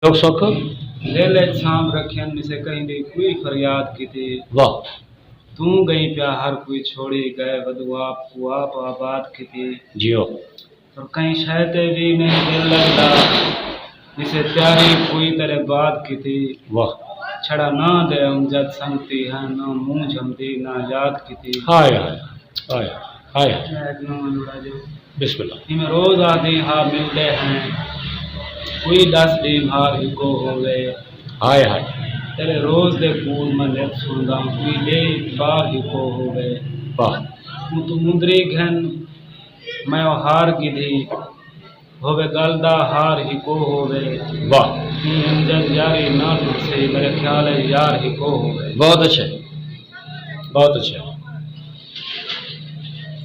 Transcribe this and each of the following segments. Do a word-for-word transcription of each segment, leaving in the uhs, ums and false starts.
دکھ سکھ۔ دل اچ سانبھ رکھین، نسے کہیں دی کوئی فریاد کیتی۔ واہ۔ توں گئیں پیا ہر کوئی چھوڑی، گئے ودوں آپ کوں آپ آباد کیتی۔ جیو۔ اور کہیں شے تے وی نہیں دل لڳدا، نسے تیاری کوئی تیݙے بعد کیتی۔ واہ۔ چھڑا ناں دے امجد سنگتی ہیں، نہ مونجھ ہمدی نہ یاد کیتی۔ ہائے ہائے، ہائے ہائے۔ میں ہک نواں جوڑا جو بسم اللہ۔ ایویں روز آہدیں ہا ملدے ہیں، کوئی ݙس ݙینہہ مہار ہکو ہووے۔ ہائے ہائے۔ تیݙے روز دے کوڑ میں نت سݨداں، کوئی ݙے اتوار ہکو ہووے۔ واہ۔ اوں توں مندری گھن، میں او ہار گھدی، ہووے ڳل دا ہار ہکو ہووے۔ واہ۔ ایں امجد یاری نہ ٹرسی، میݙے خیال اچ یار ہکو ہووے۔ بہت اچھے، بہت اچھے۔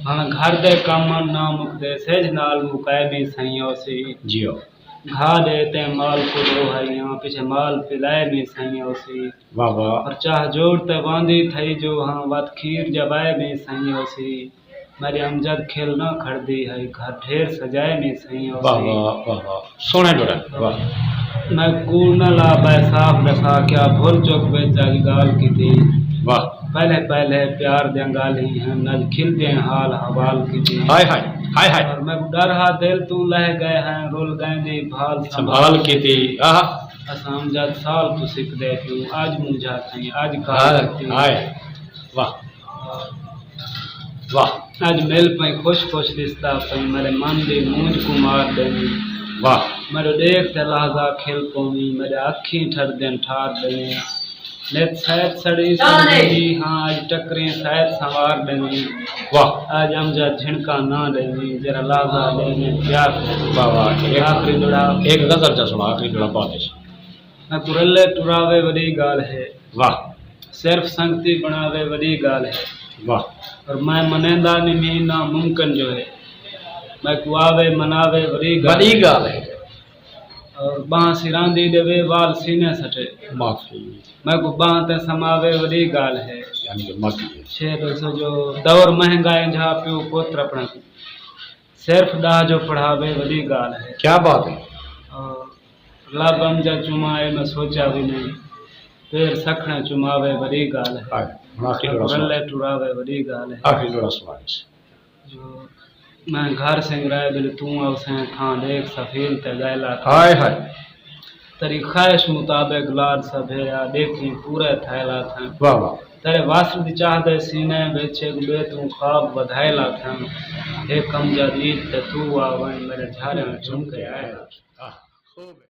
ہاں، گھر دے کم نہ مکدے، سجھ نال مکائے میں سئیں ہوسی۔ جیو۔ گھا ݙے تیں مال کوں ݙو ہائیاں، پچھے مال پلائے میں سئیں ہوسی۔ واہ واہ۔ اور چاہ جوڑ تے واندی تھئی جو ہاں، وت کھیر جوائے میں سئیں ہوسی۔ میݙے امجد کھل نہ کھڑدی ہئی، گھر ڈھیر سجائے میں سئیں ہوسی۔ واہ واہ، واہ واہ۔ سوہݨے جوڑا، واہ۔ میں کوڑ نہ لا پائے صاف ݙسا، کیا بھل چک وچ اڄ ڳالھ کیتی۔ واہ۔ پہلے پہلے پیار دیاں ڳالھیں ہن، اڄ کھلدیں حال حوال کیتی۔ ہائے ہائے، ہائے ہائے۔ اور میکوں ݙر ہا دل توں لہہ ڳئے ہیں، رل ڳئیں دی بھال سنبھال سنبھال کیتی۔ آہا۔ اساں امجد سال توں سکدے پیوں، اڄ مونجھا تھئیں، اڄ کال ہائے کیتی۔ ہائے۔ واہ۔ واہ۔ اڄ مل پئیں خوش خوش ݙسدا پئیں، میݙے من دی مونجھ کوں مار ݙیویں۔ واہ۔ میݙو ݙیکھ تے لحظہ کھل پوویں، میݙے اکھیں ٹھردن ٹھار ݙیویں۔ نت سیت سڑی سڑی ہاں، اڄ ٹکریں سیت سنوار ݙیویں۔ واہ۔ اڄ امجد جھنکاں نہ ݙیویں، جیڑھا لحظہ ݙیویں پیار ݙیویں۔ واہ واہ۔ ہک آخری جوڑا۔ ہک غزل چا سݨا، آخری جوڑا بعد وچ۔ میکوں رلے ٹراوے وݙی ڳالھ ہے۔ واہ۔ صرف سنگتی بݨاوے وݙی ڳالھ ہے۔ واہ۔ اور میں منیندا نمھی ناممکن جو ہے۔ میکوں آوے مناوے وݙی ڳالھ وݙی ہے۔ ڳالھ ہے۔ اور ٻانہہ سراندی ݙیوے وال سینے سٹے۔ معافی۔ میکوں ٻانہہ تے سماوے وݙی ڳالھ ہے۔ یعنی کہ ماضی ہے۔ شعر ݙسو جو دور مہنگا انجھا پیو پتر اپݨا کوں۔ صرف ݙاہ جو پڑھاوے وݙی ڳالھ ہے۔ کیا بات ہے۔ اور لب امجد چوما اے میں سوچا وی نہیں۔ پیر سکھݨے چوماوے وݙی ڳالھ ہے۔ ہائے، ہݨ آخری جوڑا سݨا۔ رلے ٹراوے وݙی ڳالھ ہے۔ آخری جوڑا سݨا ݙیس۔ جو میں گھر سنگرائے ٻلے توں آوسیں تھاں ݙیکھ سفیل تے ڳائے لاتھاں۔ ہائے ہائے۔ تیݙی خواہش مطابق لاݙ سبھے آ ݙیکھیں پورے تھئے لاتھاں۔ واہ واہ۔ تیݙے وصل دی چاہ دے سینے وچ ہک ٻئے توں خواب ودھائے لاتھاں۔ ہک امجد عید تے توں آ ونڄ میݙے جھاریاں چم کے آئے لاتھاں۔ آہ، خوب ہے۔